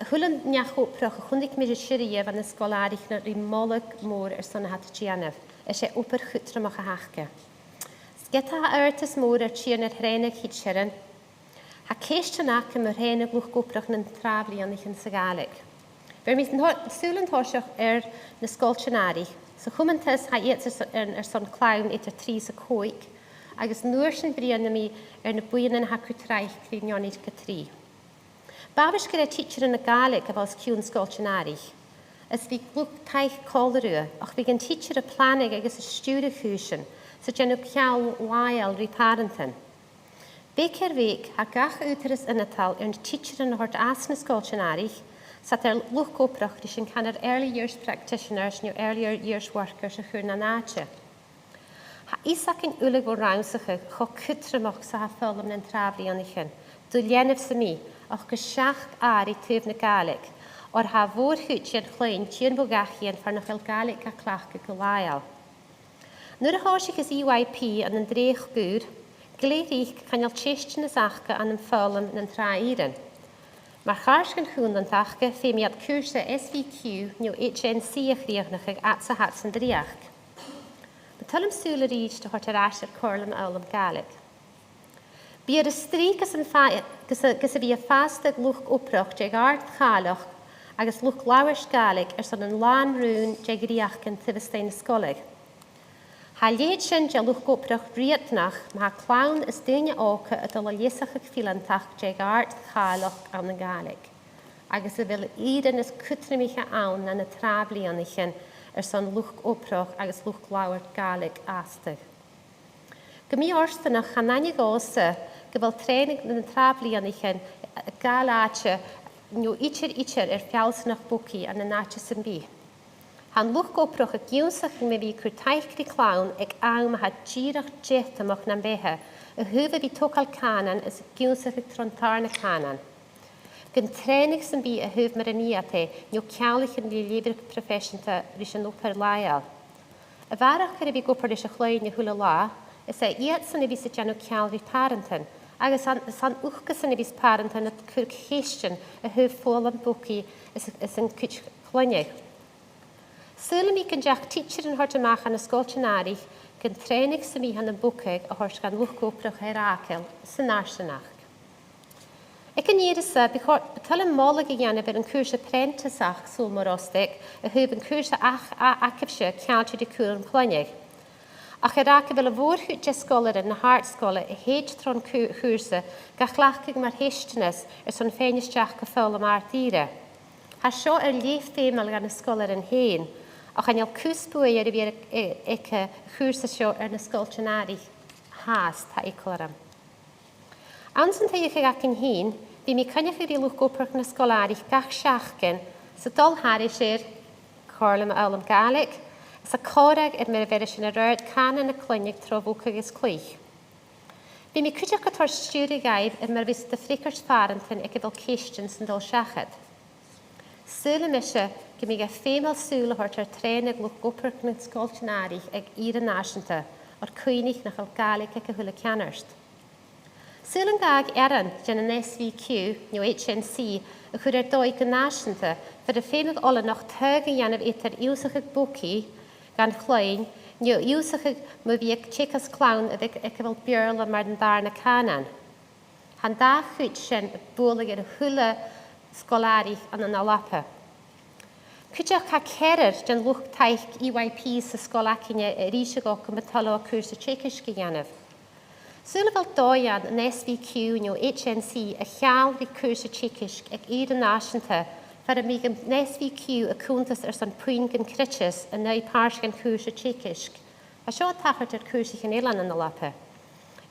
a h-uile neach-obrach a chunnaic mi ri sireadh ann an sgoil-àraich no ri moladh mòr airson na tha iad a' dèanamh, is e obair chudromach a th' aca. 'S ged a tha adhartas mòr air tighinn air thrèanadh thidsearan, tha ceistean agam mu thrèanadh luchd-obrach nan tràth-bhliadhnaichean sa Ghàidhlig. Bheir mi an to-, sùil an toiseach air na sgoiltean-àraich. Sa chumantas tha iad airson, airson clann eadar trì 's a còig, agus an uair sin bruidhnidh mi air na buidhnean a tha a' cur traic ri neoni gu trì. B' àbhaist gur e tidsearan na Gàidhlig a bha os cionn sgoiltean-àraich, is bhiodh luchd-taic còmhla riutha, ach bhiodh an tidsear a' planadh agus a' stiùireadh chùisean, 's a' dèanamh ceangal làitheil ri pàrantan. Beag air bheag, tha gach ùghdarras ionadail air na tidsearan a thoirt às na sgoiltean-àraich, 's iad air luchd-obrach ris an canar early years practitioners no early years workers a chur nan àite. Tha fios againn uile bho rannsachadh cho cudromach 's a tha foghlam nan tràth-bhliadhnaichean, do leanabh sam bith, ach gu seachd àraidh taobh na Gàidhlig, oir tha a' mhòr-chuid den chloinn a' tighinn bho dhachaighean far nach eil Gàidhlig ga cleachdadh gu làitheil. Nuair a thòisicheas E Y P ann an dreuchd ùr, glè thric chan eil teisteanas aca ann am foghlam nan tràth-ìrean. Mar phàirt den chùmhnant aca, feumaidh iad cùrsa S V Q no H N C a chrìochnachadh fhad 's a tha iad san dreuchd. Bu toil leam sùil a-rithist a thoirt air ais air comhairle mu fhoghlam Gàidhlig. Bidh e air a strì gus am fa-, gus a, gus a bhith a' fastadh luchd-obrach de dh'àrd-chàileachd agus luchd-labhairt Gàidhlig airson an làn-raon de dhreuchdan taobh a-staigh na sgoile. Tha a leithid sin de luchd-obrach riatanach ma tha clann is daoine òga a' dol a leasachadh fileantachd de dh'àrd-chàileachd ann an Gàidhlig, agus a bheil ìrean as cudromaiche ann na na tràth-bhliadhnaichean airson luchd-obrach agus luchd-labhairt Gàidhlig fhastadh. Gu mì-fhortanach, chan aithne dhòmhsa gu bheil trèanadh nan tràth-bhliadhnaichean a' gabhail àite no idir, idir air feallsanachd bogaidh ann an àite sam bith. Tha an luchd-obrach ag ionnsachadh mu bhith a' cur taic ri clann aig àm a tha dìreach deatamach nam beatha, a thaobh a bhith a' togail cànan is ag ionnsachadh tron tarna cànan. Gun trèanadh sam bith a thaobh mar a nì iad e, no ceanglaichean ri leth-bhreug proifeiseanta ris an obair làitheil. A bharrachd air a bhith ag obair leis a' chloinn a h-uile là, is e iadsan a bhios a' dèanamh ceangal ri pàrantan, agus an, 's ann thucasan a bhios pàrantan a' cur cheistean a thaobh foghlam bogaidh is, is an cuid chloinne. Saoilidh mi gun deach tidsearan a thoirt a-mach ann an sgoiltean-àraich gun trèanadh sam bith ann am bogadh a thoirt dhan luchd-obrach air fhàgail san fharsaingeachd. Aig an ìre sa, bu cho-, bu toil leam moladh a dhèanamh air an cùrsa preantasachd, saoil, mar ostaig, a thaobh an cùrsa ach-, a-, agaibhse ceangailte ri cùram cloinne. Ach air fhàgail a bheil a' mhòr-chuid de sgoilearan na h-àrd-sgoile a thèid tron cù-, chùrsa ga chleachdadh mar theisteanas airson faighinn a-steach gu foghlam àrd-ìre. Tha seo air leth feumail dha na sgoilearan fhèin, ach chan eil cus buaidh air a bhith aig, aig, aig a' chùrsa seo air na sgoiltean-àraich fhathast, tha eagal orm. Anns an t-suidheachadh againn fhìn, bidh mi a' coinneachadh ri luchd-obrach na sgoil-àraich gach seachdain 's a' dol thairis air comhairle mu fhoghlam Gàidhlig, 's a' còmhradh air mar a bheireas sinn air adhart cànan na cloinne tro bhogadh is cluich. Bidh mi cuideachd a' toirt stiùireadh dhaibh air mar a bhios iad a' freagairt phàrantan aig a bheil ceistean san dol seachad. Saoilidh mise gum biodh e feumail sùil a thoirt air trèanadh luchd-obrach nan sgoiltean-àraich aig ìre nàiseanta, oir cuimhnich nach eil Gàidhlig aig a h-uile ceannard. Saoil an gabhadh earrann dhen an S V Q no H N C a chur air dòigh gu nàiseanta, far am feumadh oileanach taghadh a dhèanamh eadar ionnsachadh bogaidh dhan chloinn no ionnsachadh mu bhith aig teagasg clann a bhiodh aig a bheil Beurla mar an dàrna cànan. Tha an dà chuid sin a' bualadh air a h-uile sgoil-àraich ann an Alba. Cuideachd, tha ceathrar den luchd-taic E Y P sa sgoil againne a-rithist a' gabhail cùrsa teagaisg a dhèanamh. Saoil a bheil dòigh ann an S V Q no H N C a cheangal ri cùrsa teagaisg aig ìre nàiseanta, far am biodh an S V Q a' cunntas airson puing gun creideas an aghaidh pàirt dhen chùrsa teagaisg. Tha seo a' tachairt air cùrsaichean eile ann an Alba.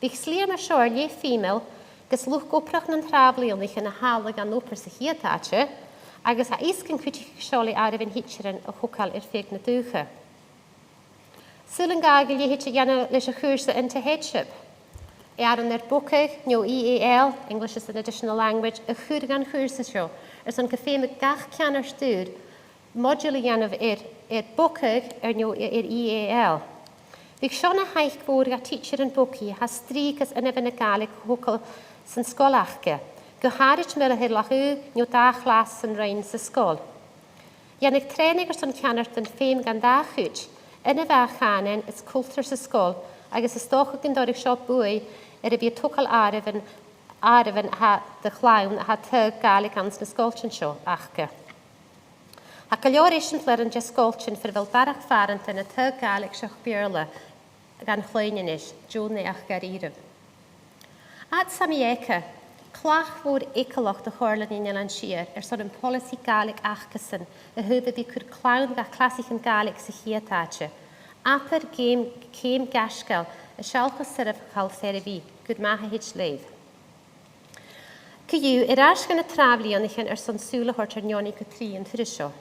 Bhiodh slighe mar seo air leth feumail gus luchd-obrach nan tràth-bhliadhnaichean a thàladh dhan obair sa chiad àite, agus tha fhios gun cuidich seo le àireamh an tidsearan a thogail air feadh na dùthcha. Saoil an gabhadh a leithid a dhèanamh leis a' chùrsa Into Headship, earrann air bogadh no E A L, English as an Additional Language, a chur dhan chùrsa seo, airson gum feumadh gach ceannard ùr module a dhèanamh air, air bogadh air neo air E A L. Bhiodh seo na thaic mhòr dha tidsearan bogaidh a tha a' strì gus inbhe na Gàidhlig a thogail san sgoil aca, gu h-àraid mura h-eil ach aon no dà chlas san roinn sa sgoil. Dhèanadh trèanadh airson ceannardan feum dhan dà chuid, inbhe a' chànain is cultar sa sgoil, agus is dòcha gun toireadh seo buaidh air a bhith a' togail àireamhan, àireamhan a tha, de chlann a tha a' taghadh Gàidhlig anns na sgoiltean seo aca. Tha gu leòr eisimpleirean de sgoiltean far a bheil barrachd phàrantan a' taghadh Gàidhlig seach Beurla dhan chloinn a-nis, deònaich dha-rìribh. Ach 's e mi aca, clach mhòr eagalach do Chomhairle nan Eilean Siar airson am poileasaidh Gàidhlig acasan a thaobh a bhith a' cur clann dha clasaichean Gàidhlig sa chiad àite. Abair ceum, ceum gaisgeil a' sealltainn soirbheachail 's e air a bhith, gur math a thèid leibh. Co-dhiù, air ais dha na tràth-bhliadhnaichean airson sùil a thoirt air neoni gu trì an turas seo.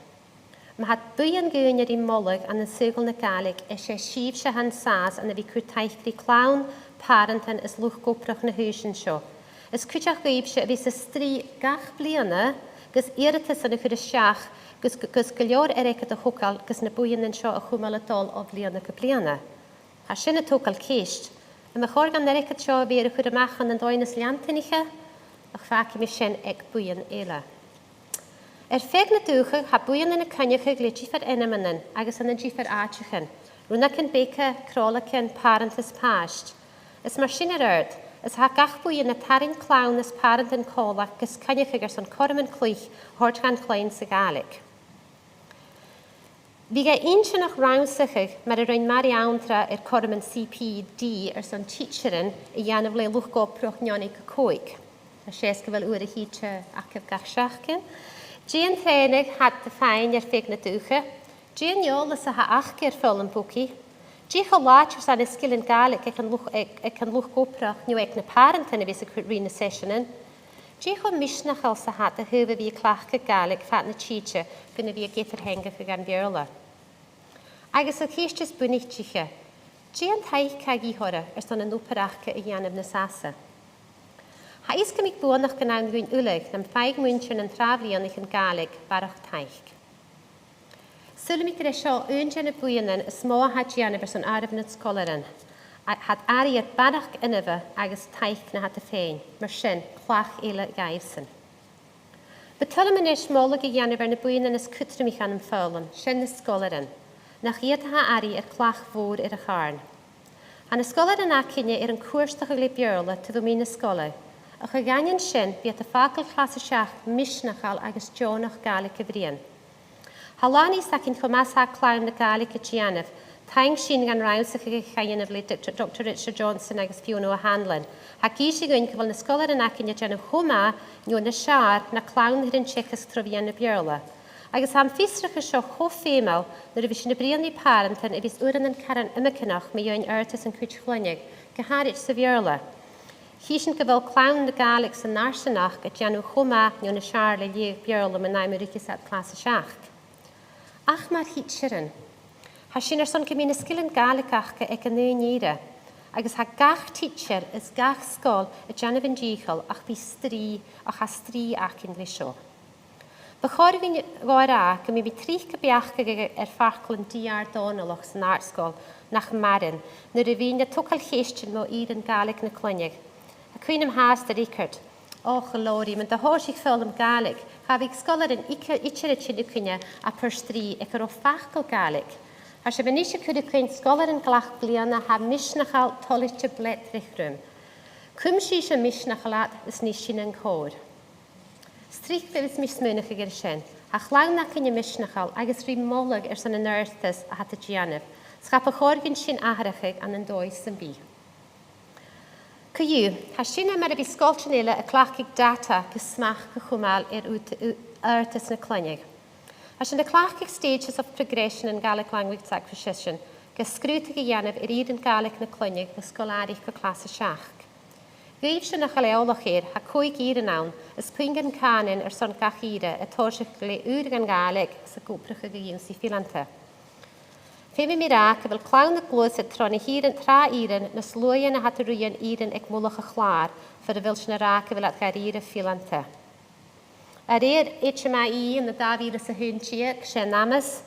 Ma tha buidheann dhaoine ri moladh ann an saoghal na Gàidhlig, is e sibhse a tha an sàs ann a bhith a' cur taic ri clann, pàrantan is luchd-obrach na h-aoisean seo. Is cuideachd dhuibhse a bhios a' strì gach bliadhna gus iarrtasan a chur a-steach gus, gus gu leòr airgid a thogail gus na buidhnean seo a chumail a' dol o bhliadhna gu bliadhna. Tha sin a' togail ceist. Am bu chòir dhan airgead seo a bhith air a chur a-mach ann an dòigh nas leantainniche? Ach fàgaidh mi sin aig buidheann eile. Air feadh na dùthcha, tha buidhnean a' coinneachadh le diofar ainmeannan agus ann an diofar àiteachan, rionnagan beaga, cròileagan, pàrant is pàiste. Is mar sin air adhart, is tha gach buidheann a' tarraing clann is pàrantan còmhla gus coinneachadh airson cothroman cluich a thoirt dhan chloinn sa Ghàidhlig. Bhiodh e inntinneach rannsachadh mar a rinn Màiri Anndra air cothroman C P D airson tidsearan a dhèanamh le luchd-obrach neoni gu còig. Tha sìon gu bheil uair a thìde aca gach seachdain. Dè an trèanadh a tha iad a' faighinn air feadh na dùthcha? Dè an eòlas a th' aca air foghlam bogaidh? Dè cho làidir 's a tha na sgilean Gàidhlig aig an luch-, aig, aig an luchd-obrach no aig na pàrantan a bhios a' cur-, ruith na seiseanan? Dè cho misneachail 's a tha iad a thaobh a bhith a' cleachdadh Gàidhlig fad na tìde gun a bhith ag eadar-theangachadh dhan Bheurla? Agus an cheist as bunaitiche, dè an taic a tha a dhìth orra airson an obair aca a dhèanamh nas fhasa? Tha fhios gum biodh buannachd ann dhuinn uile nam faigheadh muinntir nan tràth-bhliadhnaichean Gàidhlig barrachd taic. Saoilidh mi gur e seo aon de na buidhnean as motha a tha a' dèanamh airson àireamh nan sgoilearan. A, tha iad airidh air barrachd inbhe agus taic na tha iad a' faighinn. Mar sin, clach eile dhaibhsan. Bu toil leam a-nis moladh a dhèanamh air na buidhnean as cudromaiche ann am foghlam, sin na sgoilearan. Nach iad a tha airidh air clach mhòr air a' chàrn. Tha na sgoilearan againne air an cuairteachadh le Beurla taobh a-muigh na sgoile, ach a dh'aindeoin sin, bidh iad a' fàgail clas a seachd misneachail agus deònach Gàidhlig a bhruidhinn. Tha làn fhios againn cho math 's a tha clann na Gàidhlig a' dèanamh, taing sin dhan rannsachadh a chaidh a dhèanamh le Doctor, Doctor Richard Johnson agus Fiona O'Hanlon. Tha e ag innse dhuinn gu bheil na sgoilearan againne a' dèanamh cho math no nas fheàrr na clann a tha air an teagasg tro mheadhan na Beurla. Agus tha am fiosrachadh seo cho feumail nuair a bhios sinn a' bruidhinn ri pàrantan a bhios uaireannan caran iomagaineach mu dheidhinn adhartas an cuid chloinne, gu h-àraid sa Bheurla. Chì sinn gu bheil clann na Gàidhlig san fharsaingeachd a' dèanamh cho math no nas fheàrr le leughadh Beurla mun àm a ruigeas iad clas a seachd. Ach mar thidsearan, tha sinn airson gum bi na sgilean Gàidhlig aca aig an aon ìre, agus tha gach tidsear is gach sgoil a' dèanamh an dìcheall ach bidh strì, ach tha strì againn leis seo. Bu chòir dhuinn dhomh a ràdh gum bi mi tric a' beachdachadh air faclan D R Dòmhnallach san àrd-sgoil nach maireann nuair a bhithinn a' togail cheistean mu ìrean Gàidhlig na cloinne. Tha cuimhn' agam fhathast air Eckert. Och, a Lorraine, mun do thòisich foghlam Gàidhlig, cha bhiodh sgoilearan idir, idir a' tighinn thugainne ach pur strì aig an robh facal Gàidhlig. Tha sibh a-nis a' cur thugainn sgoilearan gach bliadhna a tha misneachail, toilichte, bleith, tric rium. Cumaidh sibhse misneachail iad is nì sinne an còrr. 'S tric a bhios mi a' smaoineachadh air sin, tha a' chlann againne misneachail agus ri moladh airson an adhartais a tha iad a' dèanamh, 's cha bu chòir dhuinn sin atharrachadh ann an dòigh sam bith. Co-dhiù, tha sinne mar a bhios sgoiltean eile a' cleachdadh data gu smachd a chumail air ud-, u-, adhartas na cloinne. Tha sinn a' cleachdadh stages of progression in Gaelic language acquisition gus sgrùdadh a dhèanamh air ìrean Gàidhlig na cloinne bho sgoil-àraich gu clas a seachd. Dhuibhse nach eil eòlach air, tha còig ìrean ann, is puingean cànain airson gach ìre, a' tòiseachadh le uair dhan Ghàidhlig 's ag obrachadh gu h-ionnsaigh fileanta. Feumaidh mi ràdh gu bheil clann a' gluasad tro na h-ìrean, tràth-ìrean nas luaithe na tha iad a' ruighinn ìrean aig mullach a' chlàir, far a bheil sinn ag ràdh gu bheil iad dha-rìribh fileanta. A rèir H M I E ann an dà mhìle 's a h-aon deug, 's e an amas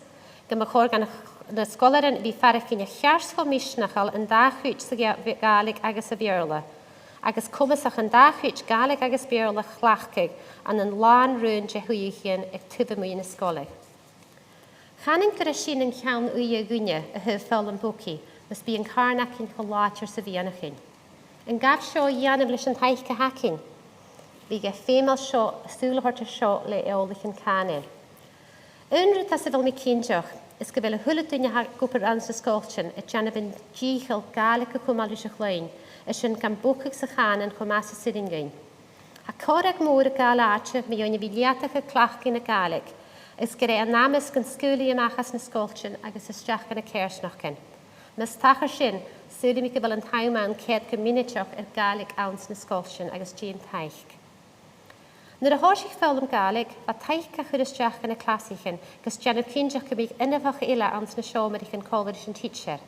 gum bu chòir dha na sgoilearan a bhith a' faireachdainn a cheart cho misneachail an dà chuid sa Ghà-, Ghàidhlig agus sa Bheurla, agus comasach an dà chuid Gàidhlig agus Beurla a chleachdadh ann an làn raon de shuidheachaidhean aig taobh a-muigh na sgoile. Chanainn gur e sin an ceann-uidhe dhuinne a thaobh foghlam bogaidh, mus bi an càrn againn cho làidir 's a bhiodh e fhèin. An gabh seo a dhèanamh leis an taic a th' againn? Bhiodh e feumail seo, sùil a thoirt air seo le eòlaichean cànain. Aon rud às a bheil mi cinnteach, is gu bheil a h-uile duine a tha ag obair anns na sgoiltean a' dèanamh an dìcheall Gàidhlig a chumail ris a' chloinn, is sin gam bogadh sa chànan cho math 's as urrainn dhuinn. Tha còmhradh mòr a' gabhail àite mu dheidhinn a bhith leudachadh cleachdadh na Gàidhlig, is gur e an amas gun sgaoilidh a-mach às na sgoiltean agus a-steach dha na coimhearsnachdan. Mus tachair sin, saoilidh mi gu bheil an t-àm ann coimhead gu mionaideach air Gàidhlig anns na sgoiltean agus dèan taic. Nuair a thòisich foghlam Gàidhlig, bha taic ga chur a-steach dha na clasaichean gus dèanamh cinnteach gum biodh inbheach eile anns na seòmraichean còmhla ris an tidsear.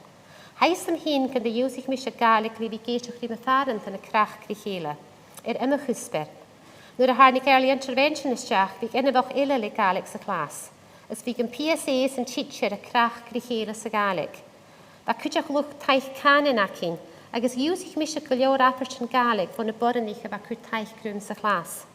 Tha fhios agam fhìn gun do dh'ionnsaich mise Gàidhlig le bhith ag èisteachd ri mo phàrantan a' crathadh ri chèile air iomadh cuspair. Nuair a thàrr na early intervention a-steach, bhiodh inbheach eile le Gàidhlig sa chlas, is bhiodh am P S A is an tidsear a' crathadh ri chèile sa Ghàidhlig. Bha cuideachd luchd-taic cànain againn, agus dh'ionnsaich mise gu leòr abairtean Gàidhlig bho na boireannaich a bha a' cur taic rium sa chlas.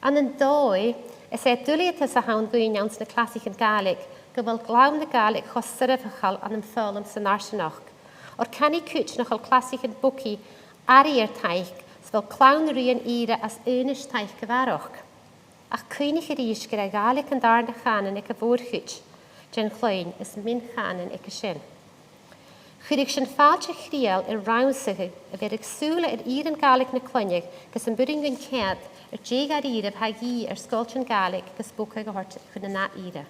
Ann an dòigh, is e duilgheadas a th' ann dhuinn anns na clasaichean Gàidhlig gu bheil clann na Gàidhlig cho soirbheachail ann am foghlam san fharsaingeachd. Oir canaidh cuid nach eil clasaichean bogaidh airidh air taic, 's a bheil clann a' ruighinn ìre às aonais taic a bharrachd. Ach cuimhnich a-rithist gur e Gàidhlig an dàrna chànan aig a' mhòr-chuid den chloinn is mion-chànan aig a sin. Chuireadh sin fàilte chridheil air rannsachadh a bheireadh sùil air ìrean Gàidhlig na cloinne gus am b' urrainn dhuinn coimhead air dè dha-rìribh a tha a dhìth air sgoiltean Gàidhlig gus bogadh a thoirt chun an ath ìre.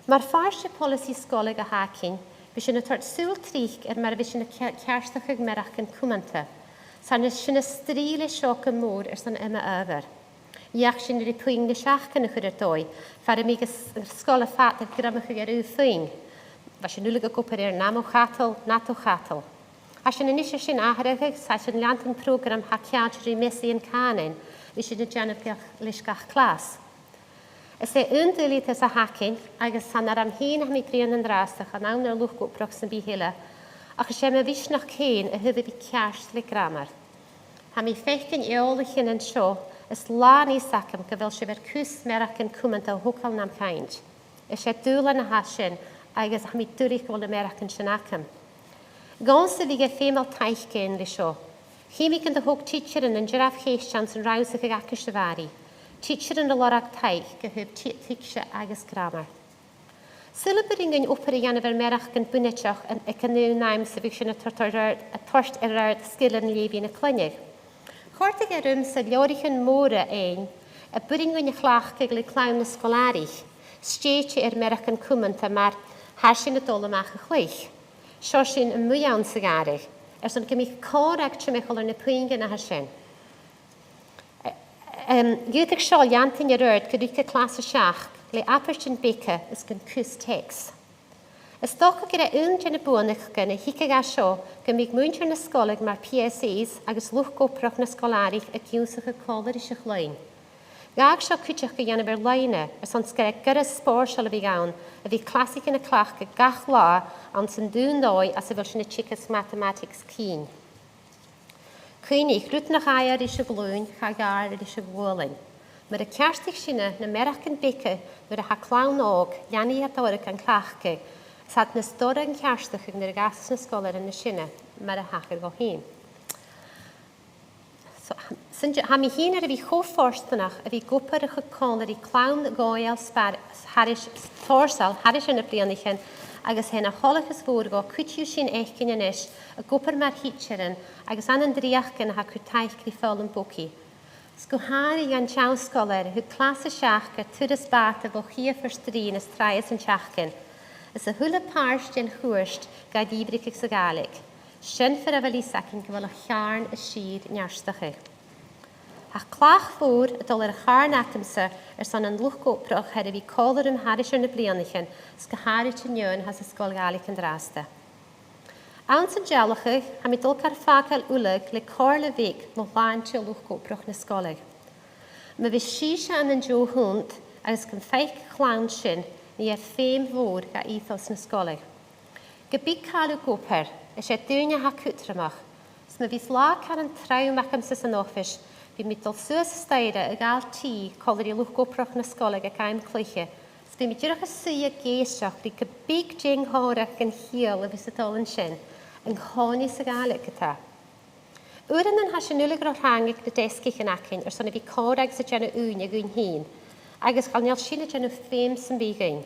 Mar phàirt de phoileasaidh sgoile a th' againn, bidh sinn a' toirt sùil tric air mar a bhios sinn a' ce-, ceartachadh mearachdan cumanta. 'S ann a tha sinn a' strì leis seo gu mòr airson iomadh adhbhar. Dh'fheuch sinn ri puing na seachdain a chur air dòigh, far am biodh an s-, an sgoil a' fàgail gràmar air aon phuing. Bha sinn uile ag obair air nam o chadal, nad o chadal. Tha sinn a-nis air sin atharrachadh, 's tha sinn a' leantainn prògram tha ceangailte ri measaidhean cànain, bidh sinn a' dèanamh gach, leis gach clas. Is e aon duilgheadas a th' againn, agus 's ann orm fhìn a tha mi a' bruidhinn an-dràsta, chan ann air luchd-obrach sam bith eile, ach is e mo mhisneachd fhìn a thaobh a bhith ceart le gràmar. Tha mi a' faicinn eòlaichean an seo, is làn fhios agam gu bheil sibh air cus mearachdan cumanta a thogail nam chainnt. Is e dùbhlan a tha sin, agus tha mi duilich gu bheil na mearachdan sin agam. Dhòmhsa bhiodh e feumail taic fhaighinn le seo. Chì mi gun do thog tidsearan an dearbh cheist anns an rannsachadh agaibhse a-raoir. Tidsearan a' lorg taic a thaobh ti-, tuigse agus gràmar. Saoil am b' urrainn dhuinn obair a dhèanamh air mearachdan bunaiteach an, aig an aon àm 's a bhiodh sinn a' toirt air, a' toirt air adhart sgilean leughaidh na cloinne. Chòrdadh e riumsa leabhraichean mòra fhaighinn a b' urrainn dhuinn a chleachdadh le clann na sgoil-àraich, stèidhichte air mearachdan cumanta mar Tha Sinn a' Dol a-mach a' Chluich. Seo sinn a-muigh anns a' ghàrradh, airson gum biodh còmhradh timcheall air na puingean a tha sin. Em, dh'fhaodadh seo leantainn air adhart gu ruige clas a seachd le abairtean beaga is gun cus teacs. Is dòcha gur e aon de na buannachdan a thigeadh à seo gum biodh muinntir na sgoile mar P S As agus luchd-obrach na sgoil-àraich ag ionnsachadh còmhla ris a' chloinn. Dh'fhàg seo cuideachd a dhèanamh air-loidhne airson 's gur e goireas spòrsail a bhiodh ann a bhith clasaichean a' cleachdadh gach latha anns an aon dòigh anns a bheil sinn a' teagasg mathematics cinn. Cuimhnich, rud nach fhaighear ris a' ghlùin, cha ghabhair ris a' ghualainn. Mura ceartaich sinne na mearachdan beaga nuair a tha clann òg, leanaidh iad orra gan cleachdadh, 's iad nas dorra an ceartachadh nuair a dh'fhàsas na sgoilearan nas sine, mar a thachair dhomh fhìn. So, sin, tha mi fhìn air a bhith cho fortanach a bhith ag obair a' chòmhla ri clann Ghàidheal spar-, thairis, tòrr saoghal, thairis air na bliadhnaichean, agus tha e na thoileachas mhòr dhomh cuid dhiubh sin fhaicinn a-nis ag obair mar thidsearan agus ann an dreuchdan a tha a' cur taic ri foghlam bogaidh. 'S gu h-àraidh dhan t-seann sgoilear a thug clas a seachd air turas bàta bho Chiaphar Strì nas tràithe san t-seachdain, is a h-uile pàirt den chuairt ga lìbhrigeadh sa Ghàidhlig. Sin far a bheil fhios againn gu bheil a' chàrn a' sìor neartachadh. Tha clach mhòr a' dol air a' chàrn agamsa airson an luchd-obrach air a bhith còmhla rium thairis air na bliadhnaichean, 's gu h-àraid an fheadhainn a tha san sgoil Ghàidhlig an-dràsta. Anns an dealachadh, tha mi a' dol car fàgail uile le comhairle bheag mo shlàinte luchd-obrach na sgoile. Ma bhios sibhse ann an deagh shunnd agus gum faic a' chlann sin, nì e feum mhòr dha ethos na sgoile. Ge bith càil ur n-obair, is e daoine a tha cudromach. 'S ma bhios latha car trom agamsa san oifis, bidh mi a' dol suas an staidhre a ghabhail tì còmhla ri luchd-obrach na sgoile aig àm cluiche, 's bidh mi dìreach a' suidhe ag èisteachd ri ge bith dè an còmhradh gun chiall a bhios a' dol an sin, an-còmhnaidh 's a' Ghàidhlig a tha. Uaireannan tha sinn uile ro thrang aig na deasgaichean againn airson a bhith a' còmhradh 's a' dèanamh ùine dhuinn fhìn, agus chan eil sin a' dèanamh feum sam bith dhuinn.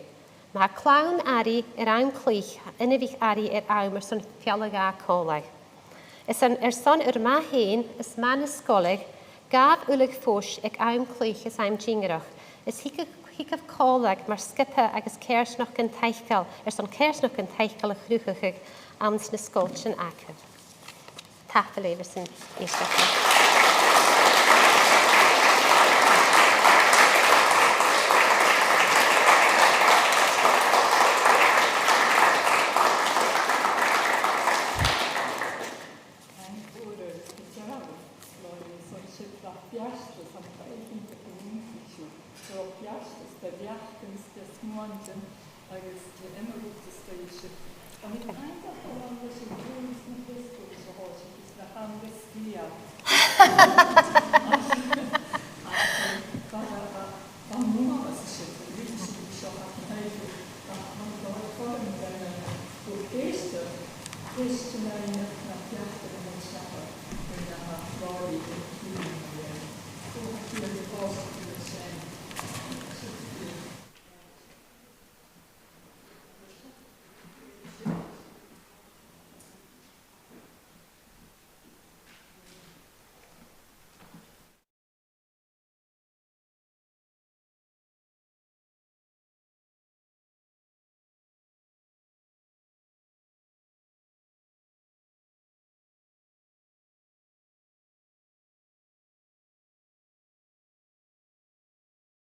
Ma tha clann airidh air àm cluich, tha inbhich airidh air àm airson fealla-dhà còmhla. Is an, airson ur math fhèin is math na sgoile, gabhaibh uile fois aig àm cluich is àm dinnearach, is thigeadh, thigeadh còmhla mar sgioba agus coimhearsnachdan taiceil, airson coimhearsnachdan taiceil a chruthachadh anns na sgoiltean agaibh. Tapadh leibh airson èisteachd. Ceartas, de bheachdan, de smuaintean agus de iomadh rud a-staigh sibh. Tha mi cinnteach gu bheil leis an gcruth sna Facebook seo a thòisich is na h-ainmean sgìth.